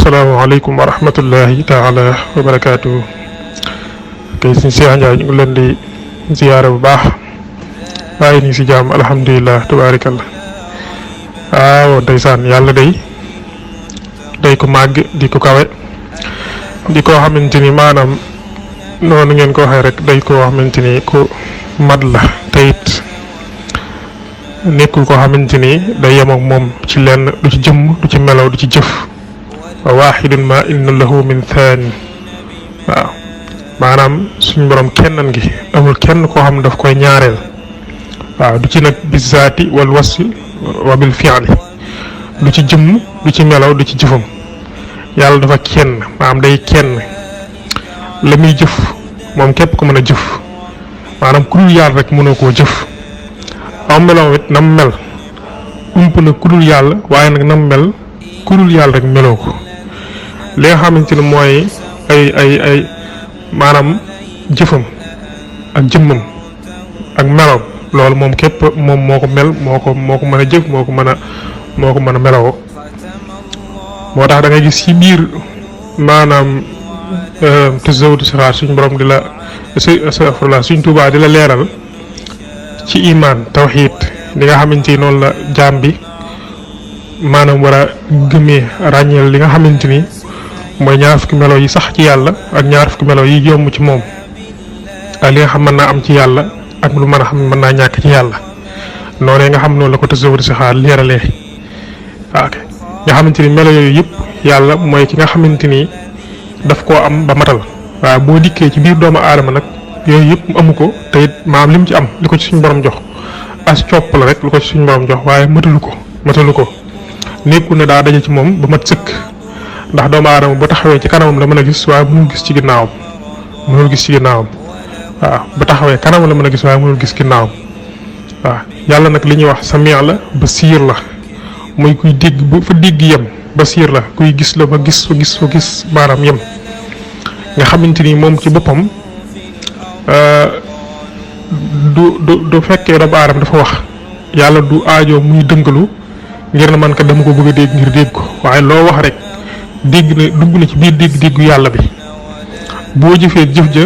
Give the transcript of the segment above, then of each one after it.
asalaamaaleykum wa rahmatullahi taala wa barakaatu. kay suñu Cheikh Ndiaye ñu ngi leen di ziyaare bu baax waaye ni si jàmm alhamdulilah tabaarakallah. waaw ndeysaan yàlla day ko màgg di ko kawe di koo xamante ni maanaam noonu ngeen ko waxee rek day koo xamante ni ku mat la te it nekkul koo xamante ni day yem ak moom ci lenn du ci jëmm du ci melaw du ci jëf. wa waaxidun ma inna lahu min thani. waaw maanaam suñu borom kennam gi amul kenn koo xam daf koy ñaareel. waaw du ci nag bi zaati wal wasfi wa bil fi'li du ci jëmm du ci melaw du ci jëfam yàlla dafa kenn maanaam day kenn la muy jëf moom képp ko mën a jëf maanaam ku dul yàlla rek mënoo koo jëf. aw melaw it nam mel ump na ku dul yàlla waaye nag nam mel ku dul yàlla rek meloo ko. li nga xamante ne mooy ay maanaam jëfam ak jëmmam ak meloom loolu moom képp moom moo ko mel moo ko mën a jëf moo ko mën a meloo. moo tax da ngay gis ci biir maanaam tazawudu sixaar suñ borom di la astafurlah suñ Tuubaa di la leeral ci imaan tawxiid li nga xamante ni noonu la jaam bi maanaam war a gëmee ràññeel li nga xamante ni mooy ñaar fukki melo yi sax ci yàlla ak ñaar fukki melo yi yomb ci moom ak li nga xam mën naa am ci yàlla ak lu mën a xam mën naa ñàkk ci yàlla noonee nga xam noonu la ko tasawur si xaar leeralee. ok nga xamante ni melo yooyu yëpp yàlla mooy ki nga xamante ni daf koo am ba matal waaye boo dikkee ci biir doomu aadama nag yooyu yëpp amu ko te it maam li mu ci am li ko ci suñu borom jox as copp la rek lu ko ci suñu borom jox waaye matalu ko nekkul ne daa daje ci moom ba mat sëkk. ndax doomu aadama bu taxawee ci kanamam la mën a gis waaye mënul gis ci ginnaawam waaw bu taxawee kanamam la mën a gis waaye mënul gis ginnaawam waaw yàlla nag li ñuy wax sami' la basiir la muy kuy dégg bu fa dégg yem basiir la kuy gis la fa gis maanaam yem nga xamante ni moom ci boppam du fekkee doomu aadama dafa wax yàlla du aajoo muy dëngalu ngir na man ka dama ko bëgg a dégg ngir dégg ko waaye loo wax rek dégg na dugg na ci biir dégg-déggu yàlla bi boo jëfee jëf ja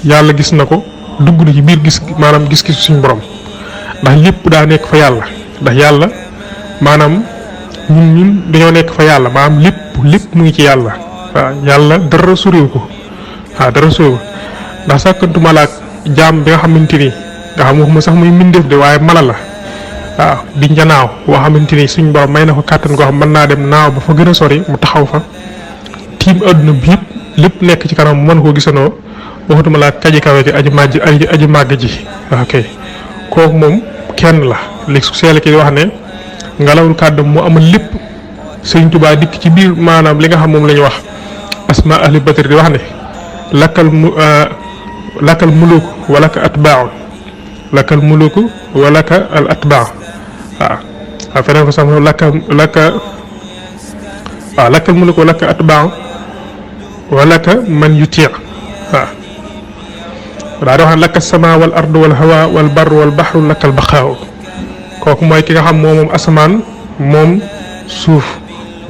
yàlla gis na ko dugg na ci biir maanaam gis-gis suñu borom ndax lépp daa nekk fa yàlla ndax yàlla maanaam ñun dañoo nekk fa yàlla maanaam lépp mu ngi ci yàlla. waaw yàlla dara soriw ko ndax sàkkantuma laak jaam bi nga xamante ni nga xam waxuma sax muy mbindeef de waaye mala la. waaw di njanaaw boo xamante ni suñ borom may na ko kàttan koo xam mën naa dem naaw ba fa gën a sori mu taxaw fa tiim adduna bi yëpp lépp nekk ci kanam mu mën koo gisanoo waxatuma laa kaji kawe ki aji màgg ji. ok kooku moom kenn la léegi su seele ki wax ne ngelawul kàddu mu amal lépp Sëriñ Tuubaa dikk ci biir maanaam li nga xam moom la ñu wax asma ahli badri di wax ne lakkal muluk walaka atbaaun lakkal muluku walaka al atbaa waaw feneen ko sax lakkal muluku walaka atbaa walaka man yuti' waaw daa di wax ne lakka sama wal ardu wal hawa wal barru wal baxru lakkal baqaaw kooku mooy ki nga xam moom asamaan moom suuf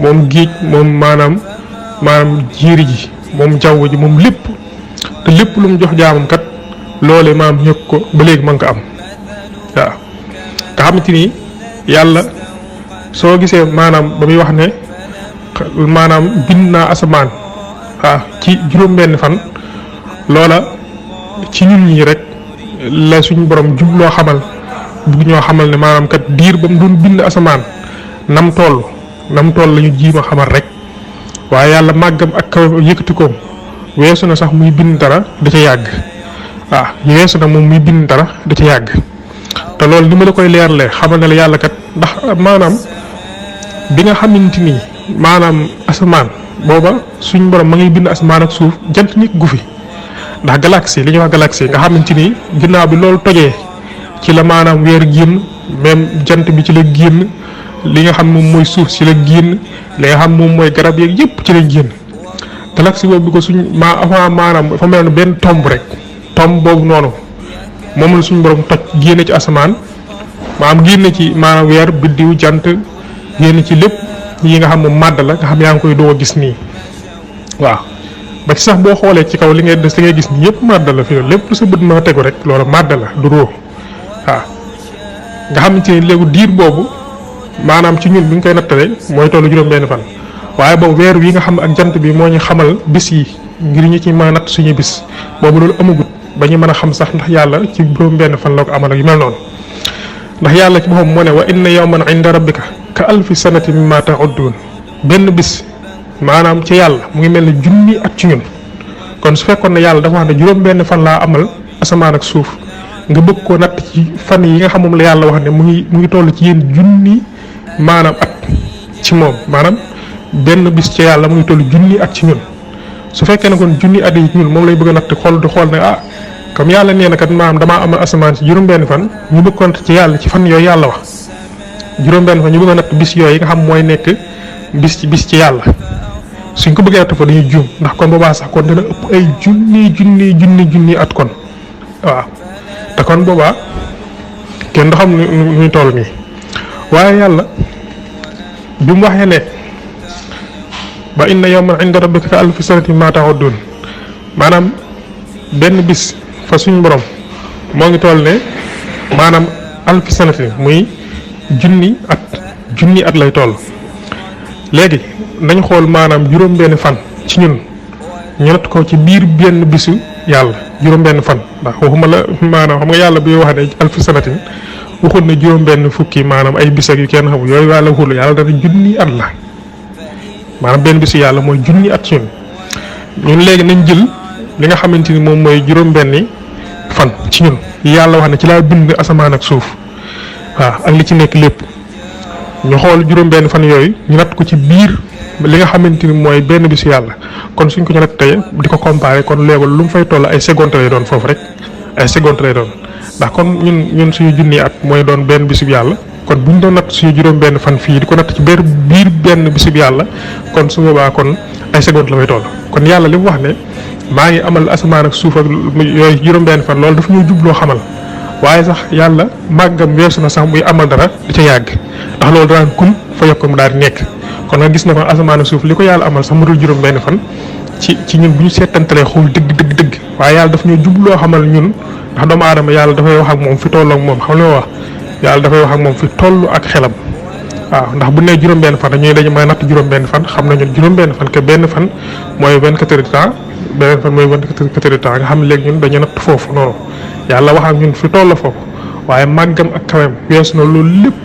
moom géej moom maanaam jiiri ji moom jaww ji moom lépp te lépp lu mu jox jaamam kat loole maam ñëpp ko ba léegi mën ko am waaw nga xamante ni yàlla soo gisee maanaam ba muy wax ne maanaam bind naa asamaan waaw ci juróom-benn fan loola ci ñun ñi rek la suñu borom jubloo xamal bugg ñoo xamal ne maanaam kat diir ba mu doon bind asamaan nam toll la ñu jiima xamal rek waaye yàlla màggam ak kaw yëkkati koom weesu na sax muy bind dara da ca yàgg. waaw yeesu na moom muy bind dara da ca yàgg te loolu ni ma la koy leerlee xamal ne la yàlla kat ndax maanaam bi nga xamante ni maanaam asamaan booba suñ borom ma ngi bind asamaan ak suuf jant nit gu fi ndax galaxie li ñuy wax galaxie nga xamante ni ginnaaw bi loolu tojee ci la maanaam weer génn même jant bi ci la génn li nga xam moom mooy suuf ci la génn li nga xam moom mooy garab yeeg yëpp ci lañ génn galaxie boobu bi ko suñ avant maanaam dafa mel ne benn tomb rek. tom boobu noonu moom la suñu borom toj génne ci asamaan maanaam génne ci maanaam weer biddiw jant génne ci lépp yi nga xam moom màdd la nga xam yaa ngi koy doo gis nii waaw ba ci sax boo xoolee ci kaw li ngay gis nii yëpp màdd la fi lépp lu sa bët mën a tegu rek loolu màdd la du roo waaw nga xamante ni léegi diir boobu maanaam ci ñun bu ñu koy nattalee mooy tollu juróom-benn fan waaye boobu weer wi nga xam ak jant bi moo ñu xamal bis yi ngir ñu ci mën a natt suñu bis boobu loolu amagut ba ñu mën a xam sax ndax yàlla ci juróom-benn fan la ko amal ak yu mel noonu ndax yàlla ci boppam moo ne wa inna yawman inda rabbika ka alfi sanati mimma ta'uddun benn bis maanaam ci yàlla mu ngi mel ne junni at ci ñun kon su fekkoon ne yàlla dafa wax ne juróom-benn fan laa amal asamaan ak suuf nga bëgg koo natt ci fan yi nga xam moom la yàlla wax ne mu ngi toll ci yéen junni maanaam at ci moom maanaam benn bis ci yàlla mu ngi toll junni at ci ñun su fekkee ne kon junni at yi ci ñun moom lay bëgg a natt xool ne comme yàlla nee na kat maanaam damaa amal asamaan ci juróom-benn fan ñu bëgg ko natt ci yàlla ci fan yooyu yàlla wax juróom-benn fan ñu bëgg a natt bis yooyu nga xam mooy nekk bis ci yàlla suñ ko bëggee natt fa dañuy juum ndax kon boobaa sax kon dana ëpp ay junni at kon waaw te kon boobaa kenn du xam nu muy toll nii waaye yàlla bi mu waxee ne ba inna yawman inda rabbika ka alfi sanati mimma ta'uddun maanaam benn bis fa suñ borom moo ngi toll ne maanaam alfi sanati muy junni at lay toll léegi nañ xool maanaam juróom-benn fan ci ñun ñu natt ko ci biir benn bisu yàlla juróom-benn fan ndax waxuma la maanaam xam nga yàlla bi wax ne alfi sanatin waxul ne juróom-benn fukki maanaam ay bis ak yu kenn xamul yooyu yàlla waxul yàlla dana junni at la maanaam benn bisu yàlla mooy junni at ci ñun léegi nañ jël li nga xamante ni moom mooy juróom-benni fan ci ñun yàlla wax ne ci laa bind asamaan ak suuf waaw ak li ci nekk lépp ñu xool juróom-benn fan yooyu ñu natt ko ci biir li nga xamante ni mooy benn bisu yàlla kon suñ ko ñu nattee di ko comparé kon léegi lu mu fay toll ay seconde lay doon foofu rek ay seconde lay doon ndax kon ñun suñu junni at mooy doon benn bisu yàlla kon bu ñu doon natt suñu juróom-benn fan fii di ko natt ci biir benn bisu yàlla kon su boobaa kon ay seconde la fay toll kon yàlla li mu wax ne maa ngi amal asamaan ak suuf ak yooyu juróom-benn fan loolu dafa ñuy jubloo xamal waaye sax yàlla màggam weesu na sax muy amal dara di ca yàgg ndax loolu daan kun fa yokk mu daal di nekk kon nga gis na kon asamaan ak suuf li ko yàlla amal sax mu dul juróom-benn fan ci ñun bu ñu seetantalee xool dëgg waaye yàlla daf ñuy jubloo xamal ñun ndax doomu aadama yàlla dafay wax ak moom fi toll ak moom xam nga wax yàlla dafay wax ak moom fi toll ak xelam waaw ndax bu nee juróom-benn fan dañuy dañu may natt juróom-benn fan xam nañu juróom-benn fan que benn fan mooy 24 heures de temps beneen fan mooy 24 heures de temps nga xam ne léegi ñun dañu natt foofu noonu yàlla wax ak ñun fi toll foofu waaye màggam ak kawem weesu na loolu lépp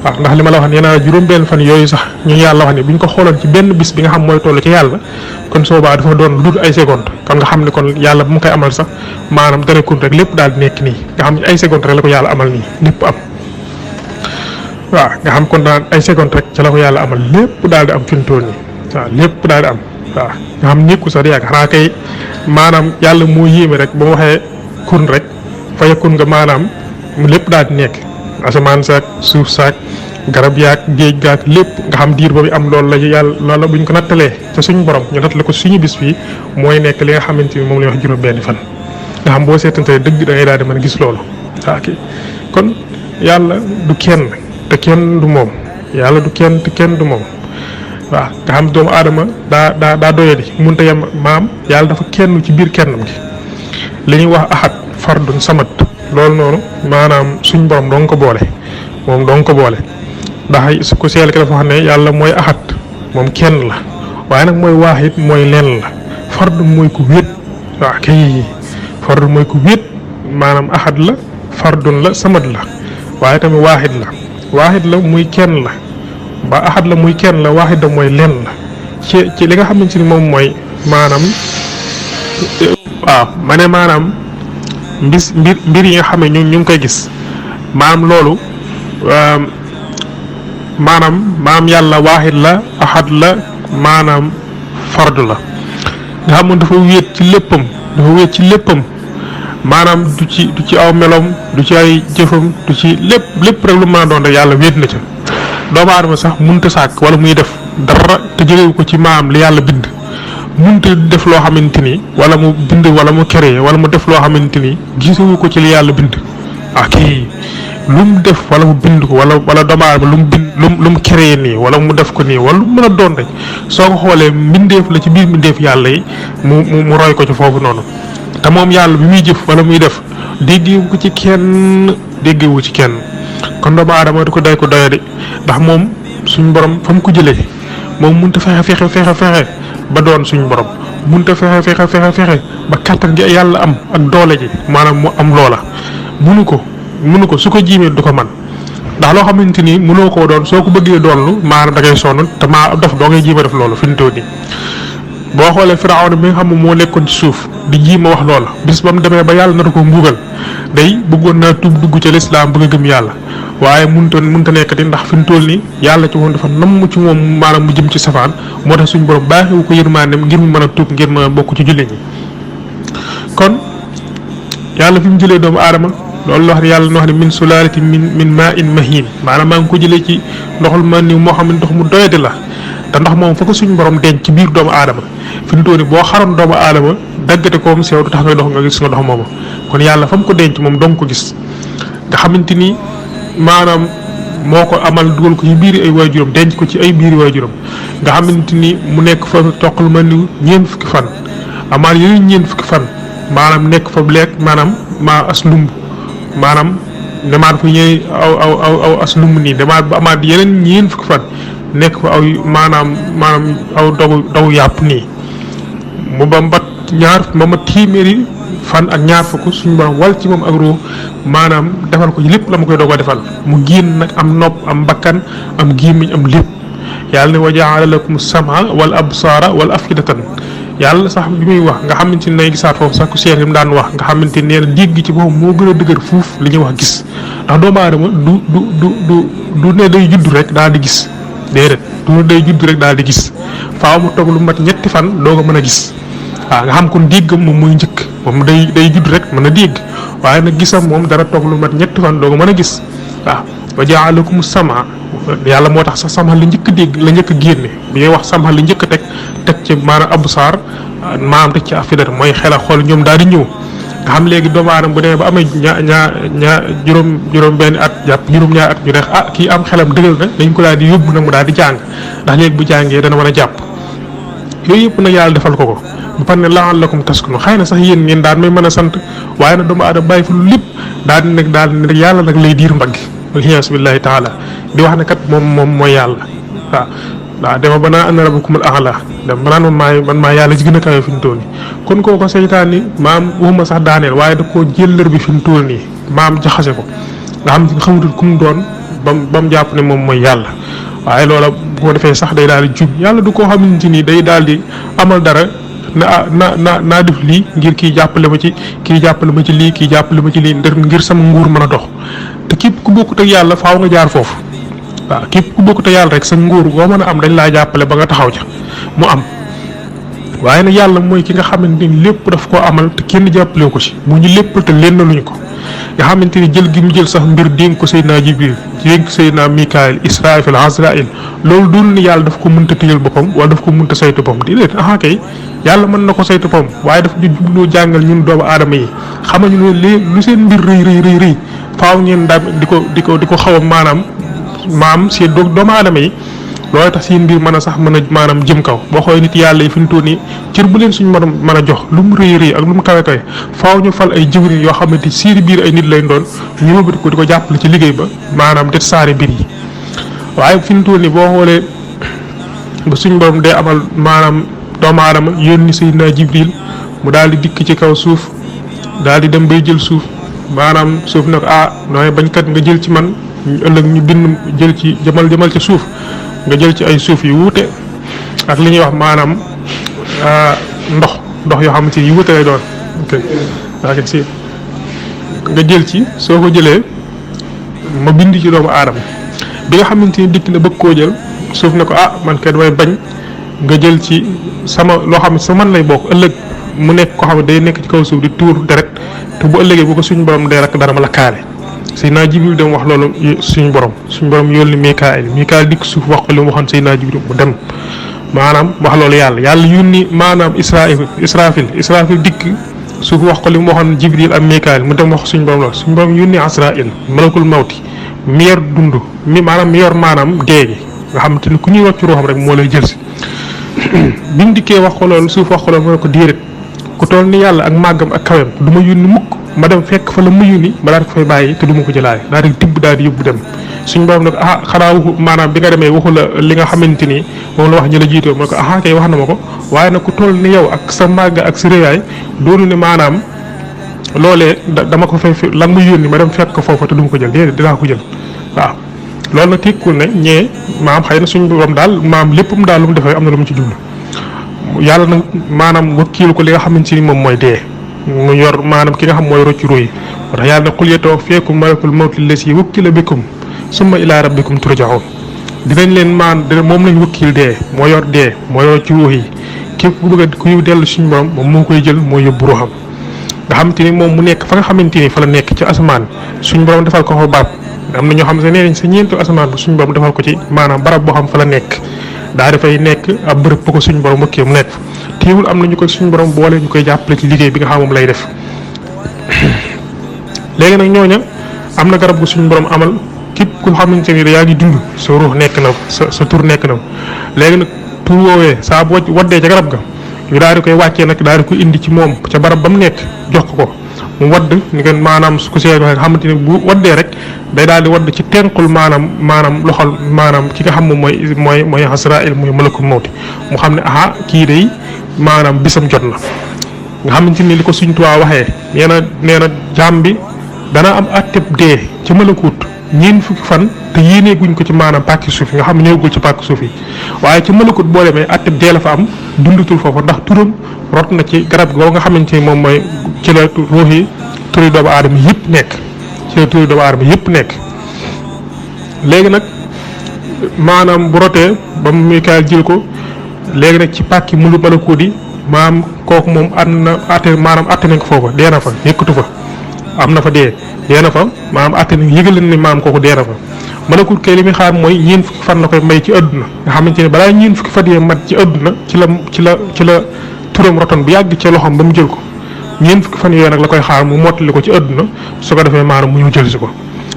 waaw ndax li ma la wax nee naa juróom-benn fan yooyu sax ñu yàlla wax ne bu ñu ko xooloon ci benn bis bi nga xam mooy toll ci yàlla kon soobaa dafa doon lu dul ay seconde kon nga xam ne kon yàlla bu mu koy amal sax maanaam dara kun rek lépp daal di nekk nii nga xam ne ay seconde rek la ko yàlla amal nii lépp am waaw nga xam kon daan ay seconde rek ca la ko yàlla amal lépp daal di am fi mu toll nii waaw lépp daal di am waaw nga xam nekku sax di yàgg xanaa kay maanaam yàlla moo yéeme rek ba mu waxee kun rek fa yakun nga maanaam lépp daal di nekk asamaan saak suuf saak garab yaak géej gaak lépp nga xam diir boobu am loolu la yàlla loolu buñ ko nattalee ca suñu borom ñu nattale ko suñu bis fii mooy nekk li nga xamante ni moom la ñuy wax juróom-benn fan nga xam boo seetantee dëgg da ngay daal di mën a gis loolu waaw kii kon yàlla du kenn te kenn du moom yàlla du kenn te kenn du moom waaw nga xam doomu aadama daa doyadi mënut a yem maam yàlla dafa kenn ci biir kennam gi li ñuy wax ahad fardun samad loolu noonu maanaam suñ borom doo nga ko boole moom doo nga ko boole ndax su ko seel ki dafa wax ne yàlla mooy ahad moom kenn la waaye nag mooy waahid mooy lenn la fardun mooy ku wéet waaw kay fardun mooy ku wéet maanaam ahad la fardun la samad la waaye tamit waahid la muy kenn la ba ahad la muy kenn la waahid la mooy lenn la ci li nga xamante ni moom mooy maanaam waaw ma ne maanaam mbir yi nga xam ne ñu ngi koy gis maanaam loolu maanaam yàlla waahid la ahad la maanaam fardu la nga xam ne dafa wéet ci léppam maanaam du ci aw melom du ci ay jëfam du ci lépp rek lu mën a doon rek yàlla wéet na ca doomu aadama sax mënut a sàkk wala muy def dara te jëlewu ko ci maam li yàlla bind mënut a def loo xamante ni wala mu bind wala mu créé wala mu def loo xamante ni gisewu ko ci li yàlla bind kii lu mu def wala mu bind ko wala doomu aadama lu mu bind lu mu créé nii wala mu def ko nii wala lu mën a doon rek soo ko xoolee mbindeef la ci biir mbindeef yàlla yi mu roy ko ci foofu noonu te moom yàlla bi muy jëf wala muy def déggewu ko ci kenn kon doomu aadama du ko day ko doyadi ndax moom suñu borom fa mu ko jëlee moom mënut a fexe ba doon suñu borom mënut a fexe ba kàttan gi yàlla am ak doole ji maanaam mu am loola mënu ko su ko jiimee du ko man ndax loo xamante ni mënoo koo doon soo ko bëggee doonlu maanaam da ngay sonn te maa dof doo ngay jiima def loolu fi mu toll nii boo xoolee Firawna bi nga xam ne moo nekkoon ci suuf di jiima wax loola bis ba mu demee ba yàlla nar ko mbugal day bëggoon naa tuub dugg ca lislaam bëgg a gëm yàlla waaye mënta nekkati ndax fi mu toll nii yàlla ci moom dafa namm ci moom maanaam mu jëm ci safaan moo tax suñu borom baaxewu ko yërmaandem ngir mu mën a tuub ngir mën a bokk ci jullit ñi kon yàlla fi mu jëlee doomu aadama loolu la wax ne yàlla na wax ne min sulaalati min maa in mahiin maanaam maa ngi ko jëlee ci ndoxul ma ni moo xam ne ndox mu doyati la te ndox moom fa ko suñu borom denc ci biir doomu aadama fi mu toll nii boo xaroon doomu aadama daggate koom sew du tax ngay dox nga gis nga ndox moomu kon yàlla fa mu ko denc moom dong ko gis nga xamante ni maanaam moo ko amal dugal ko ci biir ay waajuram denc ko ci ay biir waajuram nga xamante ni mu nekk fa toqal ma ni ñeent fukki fan amaat yeneen ñeent fukki fan maanaam nekk fa lekk maanaam as lumb maanaam demaat fa ñëw aw as lumb nii demaat ba amaat yeneen ñeent fukki fan nekk fa aw maanaam aw daw yàpp nii mu ba ma téeméeri fan ak ñaar fukk suñu borom wal ci moom ak ruu maanaam defal ko lépp la ma koy doog a defal mu génn nag am nopp am bakkan am gémmiñ am lépp yàlla ne wa jaala lakum sama wal absaara wal afidatan yàlla sax bi muy wax nga xamante ni nay gisaat foofu sax ku seet yi mu daan wax nga xamante ni nee na dégg ci boppam moo gën a dëgër fuuf li ñuy wax gis ndax doomu aadama du ne day judd rek daal di gis déedéet du ne day judd rek daal di gis faaw mu toog lu mat ñetti fan doo ko mën a gis waaw nga xam kon déggam moom mooy njëkk moom day judd rek mën a dégg waaye nag gisam moom dara toog lu mat ñetti fan doo ko mën a gis waaw wa jaalakum sama yàlla moo tax sax sama la njëkk dégg la njëkk génne bi ngay wax sama la njëkk teg ci maanaam absaar maanaam teg ci afidat mooy xel a xool ñoom daal di ñëw nga xam léegi doomu aadama bu demee ba amee ñaa juróom benn at jàpp juróom-ñaari at ñu ne kii am xelam dëggal na dañ ko daal di yóbbu nag mu daal di jàng ndax léegi bu jàngee dana mën a jàpp yooyu yëpp nag yàlla defal ko bu par ne la'allakum taskunu xëy na sax yéen ngeen daan may mën a sant waaye nag doomu aadama bàyyi fa lu lépp daal di ne rek yàlla nag lay diir mbagg waliyaasu billaahi taala di wax ne kat moom mooy yàlla waaw dama ba naa ana rabbukumul a'la dem ba naan man maa yàlla ci gën a kawe fi mu toll nii kon kooko seytaan ni maam waxuma sax daaneel waaye da koo jëllër bi fi mu toll nii maam jaxase ko nga xam ne xamatul ku mu doon ba mu jàpp ne moom mooy yàlla waaye loola bu ko defee sax day daal di jub yàlla du koo xamante ni day daal di amal dara naa def lii ngir kii jàppale ma ci kii jàppale ma ci lii kii jàppale ma ci lii ngir sama nguur mën a dox te képp ku bokkut ak yàlla faaw nga jaar foofu waaw képp ku bokkut ak yàlla rek sa nguur boo mën a am dañ laa jàppale ba nga taxaw ca mu am waaye nag yàlla mooy ki nga xamante ni lépp daf koo amal te kenn jàppale ko ci mu ñu lépp te lenn luñ ko nga xamante ni jël gi mu jël sax mbir dénk ko Seydina Jibril dénk Seydina Mikaayil Israafil Azraayil loolu dul ni yàlla daf ko mënta tëjal boppam wala daf ko mënta saytu boppam déedéet kay yàlla mën na ko saytu boppam waaye daf ñu jubloo jàngal ñun doomu aadama yi xamañu ne lu seen mbir rëy faaw ngeen daal di ko xaw a maam seen doomu aadama yi loolu tax seen mbir mën a sax mën a maanaam jëm kaw boo xoolee nit yàlla yi fi mu toll nii cër bu leen suñu mën a jox lu mu rëy ak lu mu kawe faaw ñu fal ay jëwriñ yoo xamante seeni biir ay nit lay doon ñu wëlbati ko di ko jàppale ci liggéey ba maanaam det saari mbir yi waaye fi mu toll nii boo xoolee ba suñu borom day amal maanaam doomu aadama yónni Seydina Jibril mu daal di dikk ci kaw suuf daal di dem bay jël suuf maanaam suuf nag nooy bañkat nga jël ci man ëllëg ñu bind jël ci jëmal ci suuf nga jël ci ay suuf yu wuute ak li ñuy wax maanaam ndox yoo xamante ni yu wuute lay doon nga jël ci soo ko jëlee ma bind ci doomu aadama bi nga xamante ni dikk na bëgg koo jël suuf ne ko man kay damay bañ nga jël ci sama loo xam ne sa man lay bokk ëllëg mu nekk koo xam ne day nekk ci kaw suuf di tuur deret te bu ëllëgee bu ko suñu borom dee rek dara ma la kaale Seydina Jibril dem wax loolu suñu borom yónni Mikaayil dikk suuf wax ko li mu waxoon Seydina Jibril mu dem maanaam wax loolu yàlla yónni maanaam Israafil dikk suuf wax ko li mu waxoon Jibril ak Mikaayil mu dem wax suñu borom la suñu borom yónni Asraayil malakul mawti mi yor dund mi yor maanaam dee gi nga xam te ni ku ñuy rocc ruuxam rek moo lay jël si bi mu dikkee wax ko loolu suuf wax ko loolu mu ne ko déedéet ku toll ni yàlla ak màggam ak kawem du ma yónni mukk ma dem fekk fa la mu yónni ma daal ko fay bàyyi te du ma ko jëlaale daal di tibb daal di yóbbu dem suñu borom nag xanaa waxu maanaam bi nga demee waxu la li nga xamante ni moom la wax ñi la jiitoo mu ne ko kay wax na ma ko waaye nag ku toll ni yow ak sa màgg ak sa réyaay doonu ni maanaam loolee dama ko fay lan mu yónni ma dem fekk ko foofa te du ma ko jël déedéet dinaa ko jël waaw loolu nag tekkul ne ñee maam xëy na suñu borom daal maam léppam daal lu mu defee am na lu mu ci jublu yàlla nag maanaam wakkiilu ko li nga xamante ni moom mooy dee mu yor maanaam ki nga xam mooy rocci ruuy moo tax yàlla ne qul yatawaffakum malakul mawti llazii wukkila bikum summa ilaa rabbikum turja'uun dinañ leen moom lañ wakkiil dee moo yor dee moo yor ci ruux yi képp ku bëgg ku dellu suñu borom moom moo koy jël moo yóbbu ruuxam nga xamante ni moom mu nekk fa nga xamante ni fa la nekk ci asamaan suñu borom defal ko fa barab am na ñoo xam ne nee nañ sa ñeentu asamaan ba suñu borom defal ko ci maanaam barab boo xam fa la nekk daa dafay nekk ab bërëb bu ko suñu borom wakkee mu nekk teewul am na ñu ko suñu borom boole ñu koy jàppale ci liggéey bi nga xam moom lay def léegi nag ñooña am na garab gu suñu borom amal képp ku xamante ni yaa ngi dund sa ruux nekk na sa tur nekk na léegi nag tur woowee saa bu waddee ca garab ga ñu daal di koy wàccee nag daal di koy indi ci moom ca barab ba mu nekk jox ko mu wadd ni ngeen maanaam su ko see nga xamante ni bu waddee rek day daal di wadd ci tenqul maanaam loxol maanaam ki nga xam moom mooy Asraayil muy malakul mawti mu xam ne kii day maanaam bisam jot na nga xamante ni li ko suñ tuwaa waxee nee na jaam bi dana am atteb dee ci malakut ñeen fukki fan te yéenee guñ ko ci maanaam pàkki suuf yi nga xam ne ñëwagul ci pàkki suuf yi waaye ci malakut boo demee atteb dee la fa am dundatul foofu ndax turam rot na ci garab gi nga xamante ni moom mooy ci la ruux yi turi doomu aadama yëpp nekk ci la turi doomu aadama yëpp nekk léegi nag maanaam bu rotee ba mu Mikaayil jël ko léegi nag ci pàkki malakut yi maam kooku moom atte nañ ko foofa dee na fa yëkkatu fa am na fa dee na fa maanaam atte nañ yëgal leen ni maam kooku dee na fa malakut kay li muy xaar mooy ñeen fukki fan la koy may ci àdduna nga xamante ne balaa ñeen fukki fan yee mat ci àdduna ci la turam rotoon bu yàgg ca loxoom ba mu jël ko ñeen fukki fan yooyu nag la koy xaar mu mottali ko ci àdduna su ko defee maanaam mu ñëw jël si ko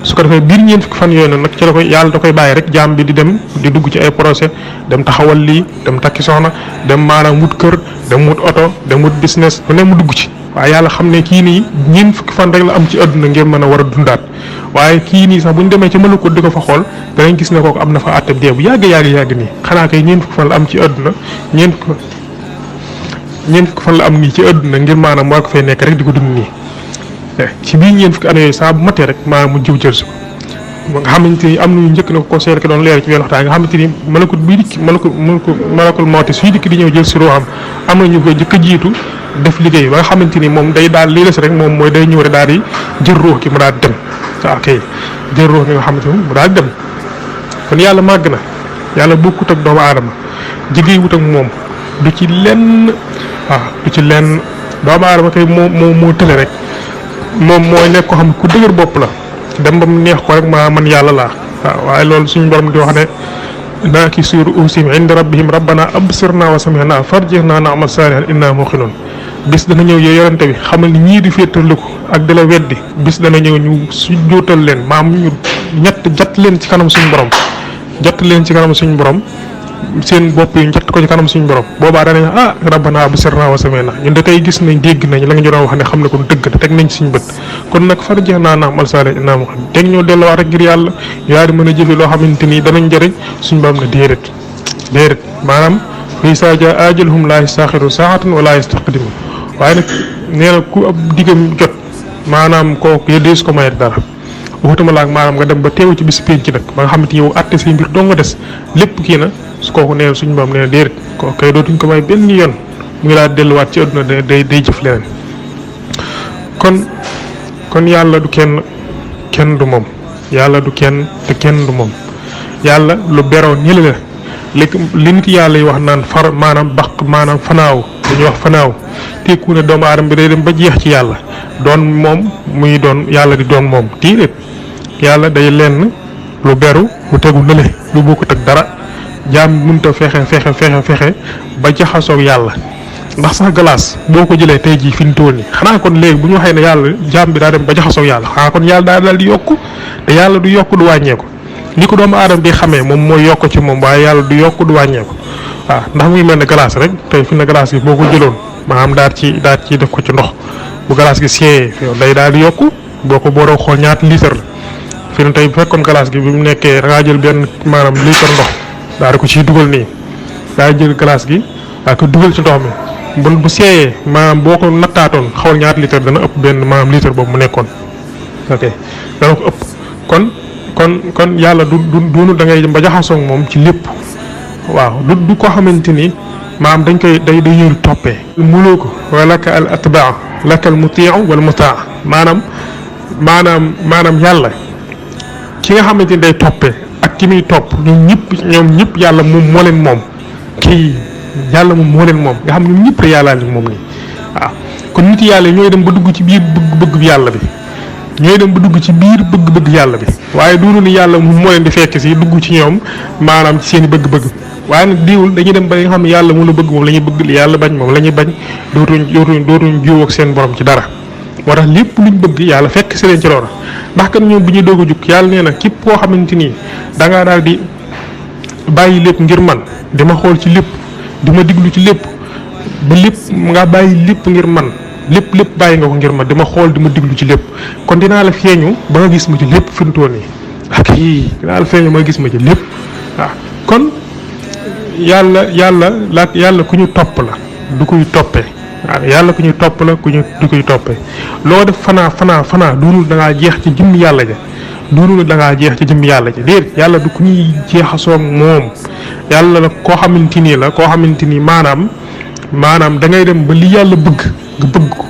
su ko defee biir ñeen fukki fan yooyu nag ci la koy yàlla da koy bàyyi rek jaam bi di dem di dugg ci ay projet dem taxawal lii dem takki soxna dem maanaam wut kër dem wut oto dem wut business lu ne mu dugg ci waaye yàlla xam ne kii nii ñeen fukki fan rek la am ci àdduna ngeen mën a war a dundaat waaye kii nii sax bu ñu demee ci malakut di ko fa xool danañ gis ne kooku am na fa àtte dee bu yàgg nii xanaa kay ñeen fukki fan la am ci àdduna ñeen fukki fan la am nii ci àdduna ngir maanaam war ko fay nekk rek di ko dund nii ci biir ñeen fukki année yooyu saa bu matee rek maanaam mu jiw jël si ko nga xamante ni am nañu njëkk na ko conseil ki doon leer ci benn waxtaan nga xamante ni malakut bii dikk malakul mawti suy dikk di ñëw jël si ruuxam am na ñu ko njëkk a jiitu def liggéey ba nga xamante ni moom day daal lii la si rek moom mooy day ñëw rek daal di jël ruux ki mu daal di dem waaw kay jël ruux ki nga xamante ni mu daal di dem kon yàlla màgg na yàlla bokkut ak doomu aadama jigéen wut ak moom du ci lenn du ci lenn doomu aadama kay moo tële rek moom mooy nekk ko xam ne ku dëgër bopp la dem ba mu neex ko rek man yàlla laa waaye loolu suñu borom di wax ne naaki suur usim inda rabbihim rabbana absirna wa samihna farjihna na'mal salihan inna muqinun bis dana ñëw yow yorante bi xamal ni ñii di féetarliku ak di la weddi bis dana ñëw ñu su jóotal leen maam ñu jat leen ci kanam suñu borom seen bopp yi njëtt ko ci kanam suñu borom boobaa danañ rabbana absirna wa samihna ñun da kay gis nañ dégg nañ la nga ñu doon wax ne xam ne kon dëgg te teg nañ suñu bët kon nag farjihna na'mal salihan inna muqinun teg ñoo delluwaat rek ngir yàlla ñu daal di mën a jëfe loo xamante ni danañ njëriñ suñu borom ne déedéet maanaam fa izaa jaa ajaluhum laa yastaaxiruuna saa'atan wa laa yastaqdimuun waaye nag nee na ku ab diggam jot maanaam kooku dees ko may dara waxutuma laag maanaam nga dem ba teew ci bis penc nag ba nga xamante ni yow àtte say mbir doo nga des lépp kii na su kooku nee na suñu borom nee na déedéet kooku kay dootuñ ko may benn yoon mu ngi laa delluwaat ci àdduna day jëf leneen kon yàlla du kenn du moom yàlla du kenn te kenn du moom yàlla lu beroo ni la li nit yàlla yi wax naan maanaam fanaaw dañuy wax fanaaw tekku ne doomu aadama bi day dem ba jeex ci yàlla doon moom muy doon yàlla di doon moom déedéet yàlla day lenn lu beru lu tegu nële lu bokkut ak dara jaam mënut a fexe ba jaxasoog yàlla ndax sax glace boo ko jëlee tey jii fi mu toll nii xanaa kon léegi bu ñu waxee ne yàlla jaam bi daa dem ba jaxasoo yàlla xanaa kon yàlla daal di yokku te yàlla du yokku du wàññeeku ni ko doomu aadama bi xamee moom mooy yokk ci moom waaye yàlla du yokku du wàññeeku waaw ndax muy mel ne glace rek tey fi na glace gi boo ko jëloon maanaam daal ci def ko ci ndox bu glace gi seeyee day daal di yokku boo ko booroo xool ñaata litre la fi ne tey bu fekkoon glace gi bi mu nekkee da ngaa jël benn maanaam litre ndox daal di ko ciy dugal nii daa jël glace gi daa ko dugal ci ndox mi bu seeyee maanaam boo ko nattaatoon xawal ñaata litre dana ëpp benn maanaam litre boobu mu nekkoon ok dana ko ëpp kon yàlla du da ngay ba jaxasoo moom ci lépp waaw du ko xamante ni maanaam dañ koy day ñëw toppee. muloo ko wa laka al atbaa laka al mutiu wal mutaa maanaam yàlla ki nga xamante ni day toppee ak ki muy topp ñoom ñëpp yàlla moom moo leen moom kii yàlla moom moo leen moom nga xam ñoom ñëpp rek yàllaa leen moom nii waaw kon nit yàlla ñooy dem ba dugg ci biir bëgg yàlla bi ñooy dem ba dugg ci biir bëgg yàlla bi waaye duunu ni yàlla moom moo leen di fekk si dugg ci ñoom maanaam ci seen i bëgg-bëgg waaye nag diwul dañuy dem ba nga xam ne yàlla mu la bëgg moom la ñuy bëgg yàlla bañ moom la ñuy bañ dootuñ jiw ak seen borom ci dara moo tax lépp luñ bëgg yàlla fekk si leen ci loola ndax kan ñoom bu ñuy doog a jug yàlla nee na képp koo xamante ni da ngaa daal di bàyyi lépp ngir man di ma xool ci lépp di ma diglu ci lépp ba lépp nga bàyyi lépp ngir man lépp bàyyi nga ko ngir ma di ma xool di ma diglu ci lépp kon dinaa la feeñu ba nga gis ma ci lépp fi mu toll nii ak yii dinaa la feeñu ba nga gis ma ci lépp waaw kon yàlla ku ñu topp la du koy toppee waaw yàlla ku ñu topp la du koy toppee loo def fanaa doonul da ngaa jeex ci jëmm yàlla ja doonul da ngaa jeex ci jëmm yàlla ja déedéet yàlla du ku ñuy jeexasoo moom yàlla la koo xamante ni maanaam da ngay dem ba li yàlla bëgg nga bëgg ko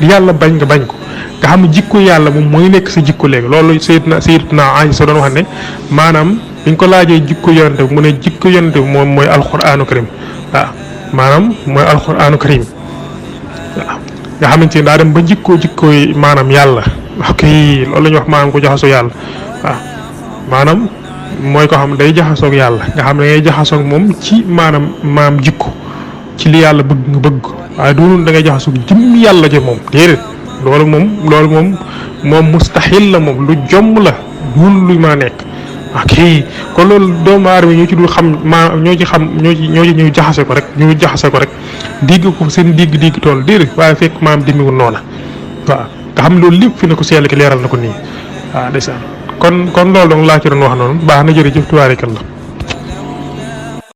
li yàlla bañ nga bañ ko nga xam ne jikko yàlla moom mooy nekk sa jikko léegi loolu Sayyidina Aysa doon wax ne maanaam biñ ko laajee jikko yonente bi mu ne jikko yonente bi moom mooy alquraanu karim waaw maanaam mooy alquraanu karim waaw nga xamante ni daa dem ba jikkooy maanaam yàlla ok loolu la ñuy wax maanaam ko jaxasoo yàlla waaw maanaam mooy ko xam day jaxasoog yàlla nga xam ne ngay jaxasoog moom ci maanaam jikko ci li yàlla bëgg nga bëgg waaye doonul da ngay jaxasoog jëmm yàlla ja moom déedéet loolu moom mustahil la moom lu jomm la doonul luy maa nekk ok kon loolu doomu aadama ñoo ci dul xam ñoo ci ñëw jaxase ko rek digg ko seen digg tool déedéet waaye fekk maam demiwul noona waaw nga xam loolu lépp fi ne ko seel ki leeral na ko nii waaw ndeysaan kon loolu donc laa ci doon wax noonu baax na jërëjëf tubaarikalla